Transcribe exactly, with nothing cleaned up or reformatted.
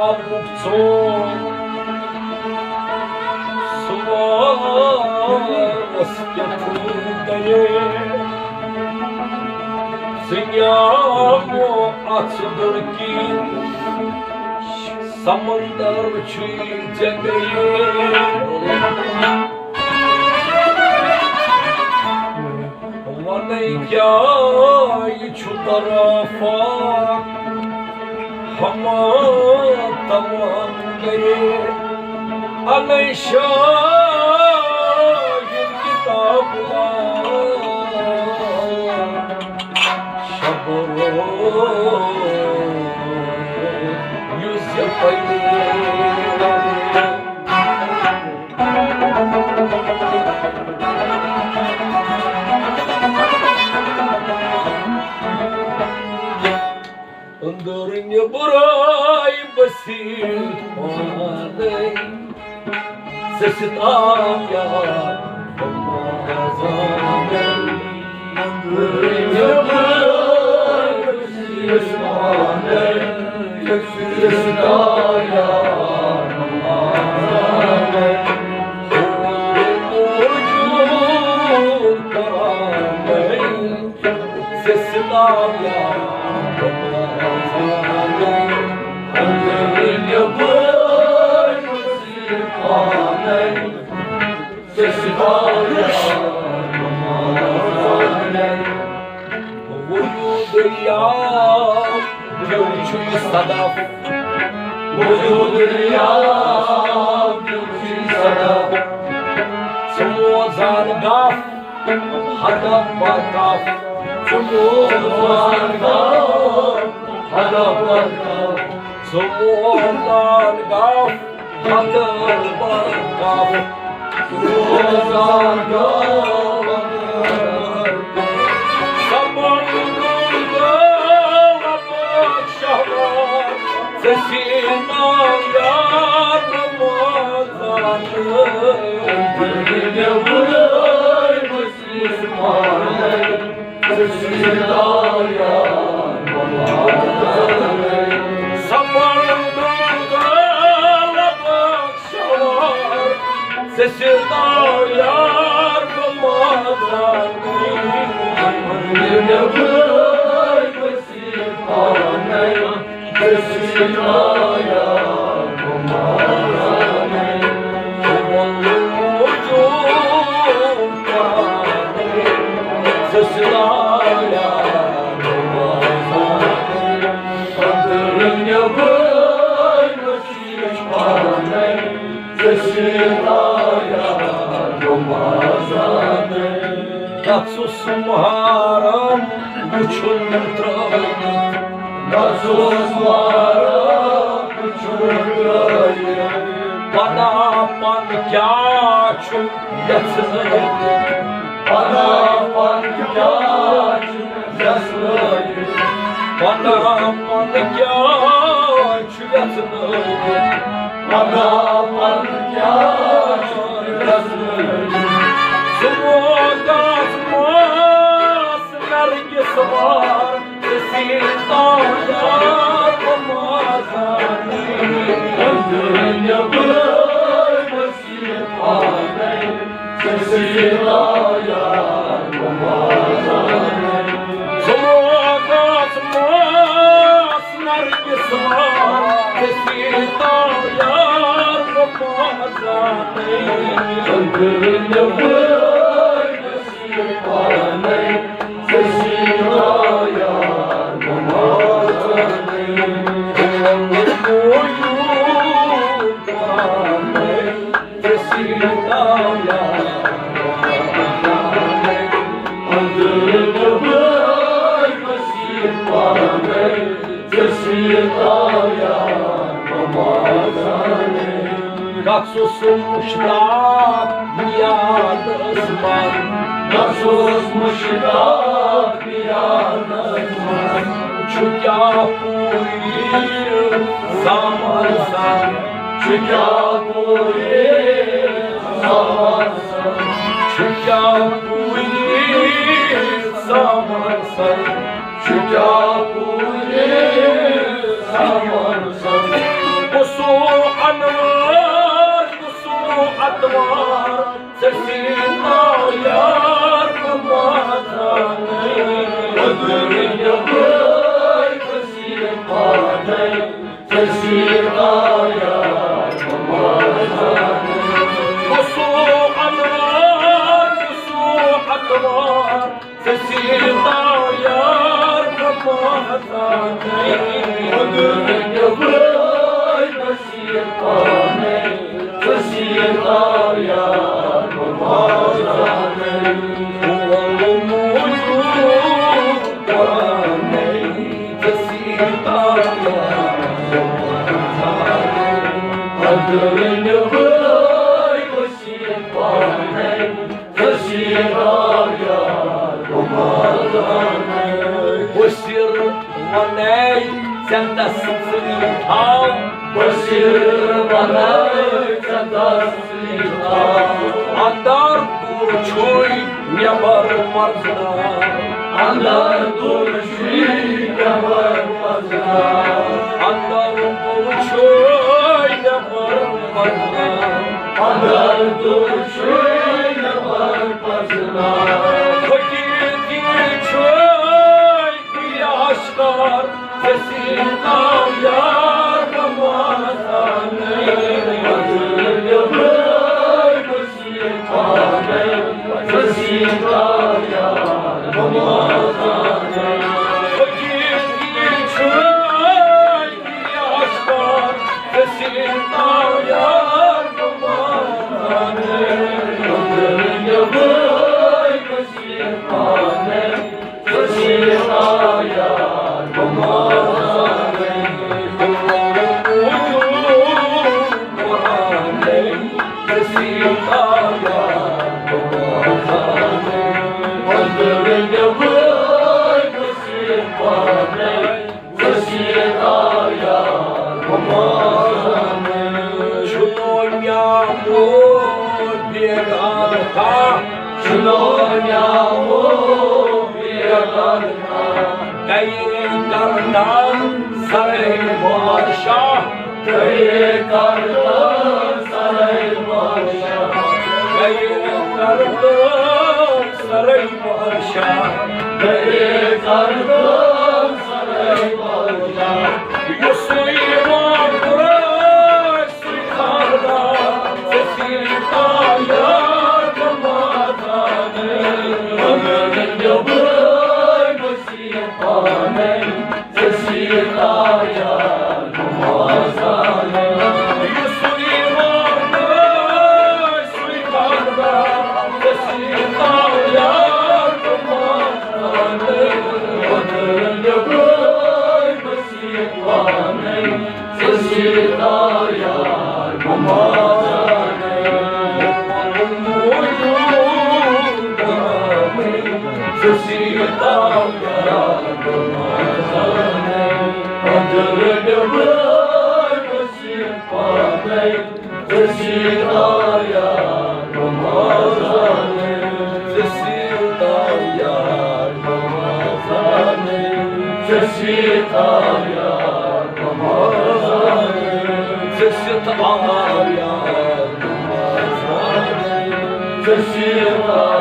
آبُک ژوٚن سُہ واوس کیٛاہ تھوٚو تَلے۔ ژٕ نیامو اَژھ دُر کِنۍ سمندر چھُے ژےٚ گٔیے۔ وَنَے کیٛاہ یہِ چھُ طرفا ہما تمام گٔیے۔ اَنَے شاہِد کِتاب شب روز یُس زِ پَرِ۔ أنٛدرٕ نیٚبرَے بٔسِتھ پانَے، ژےٚ سۭتۍ آو یار بہٕ ما زانَے۔ أنٛدرٕ نیٚبرَے بٔسِتھ پانَے، ژےٚ سۭتۍ آو یار بہٕ ما زانَے۔ موجود پانَے، ژےٚ سۭتۍ آو یار بہٕ ما زانَے۔ أنٛدرٕ نیٚبرَے بٔسِتھ پانَے، ژےٚ سۭتۍ آو یار بہٕ ما زانَے۔ وجود یار دیُن چھُے صدف، وجود یار دیُن چھُے صدف۔ ژٕ موزان گف ہدف بر کف، ژٕ موزان گف ہدف بر کف، ژٕ موزان گف ہدف بر کف، ژٕ موزان گف ہدف بر کف۔ سمندر شہوار، ژےٚ سینا یار موزان۔ سمندر شہوار، ژےٚ سۭتۍ آو یار بہٕ ما زانَے۔ نیٚبرَے بٔسِتھ پانَے، ژےٚ سۭتۍ آو یار بہٕ ما زانَے۔ ژٕ ووٚن موجود پانَے، ژےٚ سۭتۍ آو یار بہٕ ما زانَے۔ أنٛدرٕ نیٚبرَے پانَے، ژےٚ سۭتۍ آو یار بہٕ ما زانَے۔ گژھُس محرم وٕچھُن ترٛٲوِتھ، گژھُس محرم وٕچھُن ترٛٲوِتھ۔ پناہ پن کیٛاہ چھُ یژھنٲوِتھ؟ پناہ پن کیٛاہ چھُ یژھنٲوِتھ؟ پناہ پن کیٛاہ چھُ یژھنٲوِتھ؟ پناہ پن کیٛاہ چھُ یژھنٲوِتھ؟ ژٕ ووت آسمانس نرگس وار، ژےٚ سۭتۍ آو یار بہٕ ما زانَے۔ أنٛدرٕ نیٚبرَے بٔسِتھ پانَے، ژےٚ سۭتۍ آو یار بہٕ ما زانَے۔ ژٕ ووت آسمانس نرگس وار، ژےٚ سۭتۍ آو یار بہٕ ما زانَے۔ أنٛدرٕ نیٚبرَے بٔسِتھ پانَے، ژےٚ سۭتۍ آو یار بہٕ ما زانَے۔ ژےٚ سۭتۍ آو یار۔ أنٛدرٕ نیٚبرَے بٔسِتھ پانَے، ژےٚ سۭتۍ آو یار بہٕ ما زانَے۔ گژھُس مشتاق میادس منٛز، گژھُس مشتاق میادس منٛز۔ چھُ کیٛاہ پوٗری سامان سان، چھُ کیٛاہ پوٗری سامان سان، چھُ کیٛاہ پوٗری سامان سان، چھُ کیٛاہ پوٗری سامان سان۔ سیٖتا یار بہٕ ما زانَے۔ کُس ہیوٗ اَتوار، کُس ہیوٗ اَتوار، ژےٚ سیٖتا یار بہٕ ما زانَے۔ مگر نیٚبرَے بہٕ سیٖتا پانَے، ژٕ سیٖتا یار بہٕ ما زانَے۔ بہٕ وَنہٕ موٗجوٗب پانَے، ژٕ سیٖتا یار بہٕ ما زانَے۔ اَدٕ ؤنِو بہٕ سیٖتا پانَے، ژٕ سیٖتا یار بہٕ ما زانَے۔ بٔشیٖر وَنَے ژےٚ تَس ژٕے تھاو۔ بٔشیٖر وَنَے ژےٚ تَس ژٕے تھاو۔ اَندَر تُل چھُے نٮ۪بَر پَرزٕناو۔ اَندَر تُل چھُے نٮ۪بَر پَرزٕناو۔ اَندَر تُل چھُے نٮ۪بَر پَرزٕناو۔ اَندَر تُل چھُے نٮ۪بَر پَرزٕناو۔ حقیٖقی چھُے یہِ آشکار، ژےٚ سیٖتا یار بہٕ ما زانَے۔ ژےٚ سیٖتا یار بہٕ ما زانَے۔ حقیٖقی چھُے یہِ آشکار، ژےٚ سیٖتا یار بہٕ ما زانَے۔ چھُنو نیامو بیگانہٕ کانٛہہ، چھُنو نیامو بیگانہٕ کانٛہہ۔ گٔیے کردان سرے بادشاہ، گٔیے کردان سرے بادشاہ، گٔیے کردان سرے بادشاہ، گٔیے کردان سرے بادشاہ۔ یُسُے وۄنۍ پرٛٲرۍ سُے خانٛدار، ژےٚ سیٖتا یار بہٕ ما زانَے۔ مگر نیٚبرَے بہٕ سیٖتا پانَے، ژےٚ سیٖتا یار بہٕ ما زانَے۔ یُسُے وۄنۍ پرٛٲرۍ سُے خانٛدار، ژےٚ سیٖتا یار بہٕ ما زانَے۔ مگر نیٚبرَے بہٕ ژےٚ سیٖتا یار بہٕ ما زانَے، ژےٚ سیٖتا یار بہٕ ما زانَے، ژےٚ سیٖتا یار بہٕ ما زانَے، ژےٚ سیٖتا